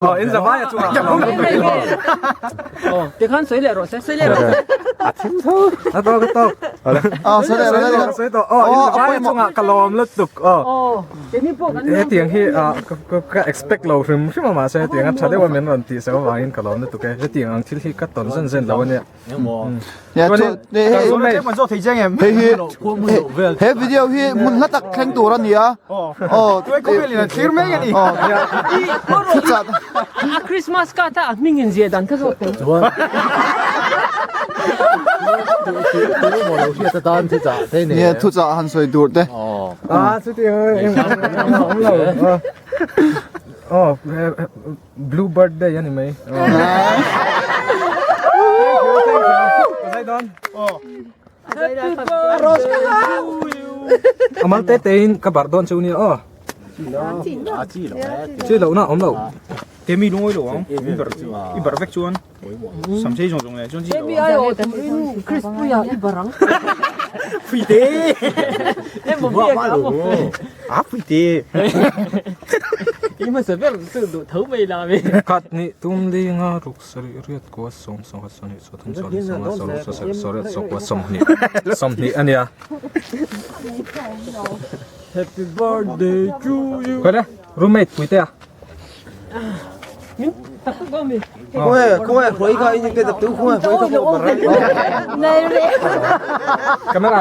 Oh, in zavai a chungah ka lawm lutuk e. Oh, tikhan sawi leh rawh se, sawi leh rawh se. A thim tho. A tawk a tawk. Ah, sawi leh rawh se. Sawi tawh. Oh, in zavai a chungah ka lawm lutuk. Oh. Oh, keini pawh kan He tiang hi ah ka ka expect lo hrim hrim a mahse hetiang a tha deuh a min rawn tih sak avangin ka lawm lutuk e. Hetiang ang thil hi ka tawn zen zen lo ania. Hei hi he video hi hmun hla tak thleng tur a ni a aw A Christmas card a a hming in ziah dan kha zawk tel. Nia thuchah han sawi tur te. Ah chutiang awm lo. Aw Blue birthday ani mai. Thank you, thank you. Zai don. Amal te te in ka bar don chu ni o. Chi lo na om lo. Te mi lungoi lo ang. I bar i bar vek chuan. Sam sei zawng zawng le chuan chi lo. Baby ai o turin Chris puia i barang. Pui te. Em mo bia ka mo. A pui te. I hmasa ber chu duh tho mai la mi. Khat ni tum li nga ruk sarih riat kua sawm sawmkhat sawmhnih sawthum sawmhnih sawmnga sawruk sawsarih sawriat sawkua sawmhnih sawmhnih a nia. Happy birthday to you. Khawi le roommate pui te a. Min tak tak dawn mi. Khawnge khawnge hruai kha in ke tu khawnge hruai kha pawh bar. Camera.